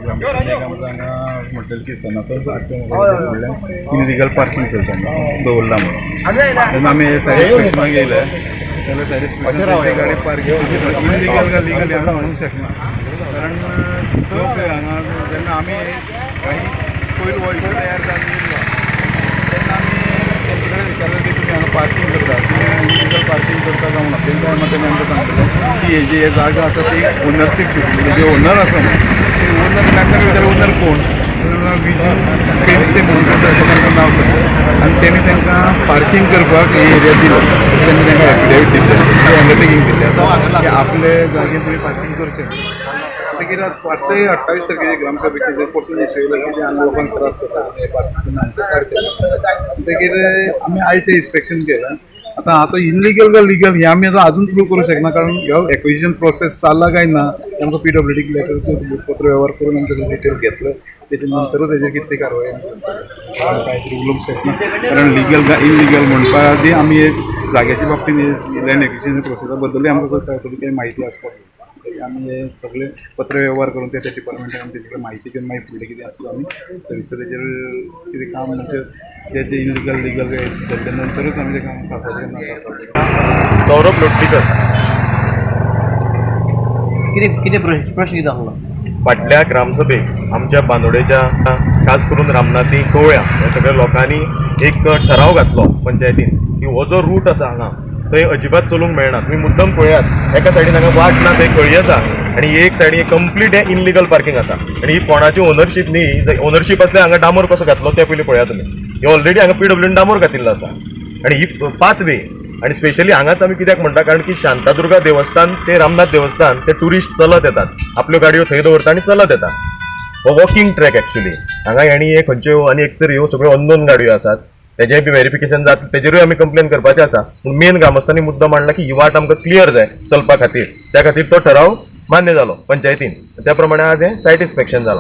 ग्रामसेवक आमकां हांगा म्हटलें की सनातन आश्रम फुडल्यान इलिगल पार्किंग चलता म्हणून दवरला म्हणून. तेन्ना आमी सायड इन्स्पेक्शनाक येयले जाल्यार सायड इन्स्पेक्शन गाडी पार्किंग इलिगल काय लिगल हें आमी म्हणूंक शकना, कारण जो पळय हांगा जेन्ना आमी काही पयलीं हो इशू तयार जावन येयलो तेन्ना आमी तेंचे कडेन विचारलें की तुमी हांगा पार्किंग करता, तुमी इलिगल पार्किंग करता काय म्हणून. तेंच्या टायमार तेणी आमकां सांगलें की हे जी जागा आसा ती ओनरशीप घेतली, जे ओनर आसा न्हू ते ओनर, तांकां विचारलें ओनर कोण, विजू पेमसे म्हणून अशें तांकां नांव सांगलें आनी तेणी तांकां पार्किंग करपाक ही एरिया दिलो. तेणी तांकां एफिडेवीट दिल्लें, अंडरटेकींग दिल्लें आसा की आपले जागेर तुमी पार्किंग करचें. मागीर आतां 28 तारखेचे ग्रामसभेचे जे परतून इशू येयलो की हांगा लोकांक त्रास जाता, पार्किंग काडचें. म्हणटकीर आमी आयज तें इन्स्पेक्शन केलें. आतां आतां इलिगल काय लिगल हें आमी आतां अजून प्रूव करूंक शकना, कारण ह्यो एक्विजिशन प्रोसेस चल्ला काय ना तें आमकां पीडब्ल्यूडीक लेटर पत्र व्यवहार करून आमकां डिटेल घेतलो, तेच्या नंतरूच तेजेर कितें कारवाय आमी करतले. आमी कांय तरी उलोवंक शकना, कारण लिगल काय इलिगल म्हणपा आदी आमी हे जाग्याच्या बाबतींत लँड एक्विजिशन प्रोसेसा बद्दलूय आमकां थोडी काही म्हायती आसपाक जाय. आमी हे सगळे पत्र व्यवहार करून त्या डिपार्टमेंटान आमी तेजे कडेन म्हायती घेवन मागीर फुडलें कितें आसता आमी सविस्तर तेजेर कितें काम म्हणजे ते जे इलिगल लिगल जाल्ले नंतरूच आमी तें काम करपाचें ना करपाचें. सौरभ लोटलीकर. कितें कितें प्रश्न कितें आसलो? फाटल्या ग्रामसभेक आमच्या बांदोडेच्या खास करून रामनाथी कवळ्या ह्या सगळ्या लोकांनी एक ठराव घातलो पंचायतीन की हो जो रूट आसा हांगा थंय अजिबात चलूंक मेळना. तुमी मुद्दम पळयात, एका सायडीन हांगा वाट ना, थंय खळी आसा आनी एक सायडीन कंप्लीट हें इनलिगल पार्किंग आसा आनी ही कोणाची ओनरशीप न्ही. ओनरशीप आसल्यार हांगा डांबर कसो घातलो तें पयलीं पळयात तुमी. हे ऑलरेडी हांगा पीडब्ल्यून डांबर घातिल्लो आसा आनी ही पाथवे आनी स्पेशली हांगाच आमी कित्याक म्हणटा, कारण की शांतादुर्गा देवस्थान ते रामनाथ देवस्थान ते टुरिस्ट चलत येतात, आपल्यो गाडयो थंय दवरता आनी चलत येता. हो वॉकिंग ट्रॅक एक्चुली हांगा हेणी हे खंयच्यो आनी एक तर ह्यो सगळ्यो अननोन गाडयो आसात, तेजेय बी वेरिफिकेशन जाता, तेजेरूय आमी कंप्लेन करपाचें आसा. पूण मेन ग्रामस्थांनी मुद्दो मांडला की ही वाट आमकां क्लियर जाय चलपा खातीर, त्या खातीर तो ठराव मान्य जालो पंचायतीन, त्या प्रमाणे आज हें सायट इन्स्पेक्शन जालां.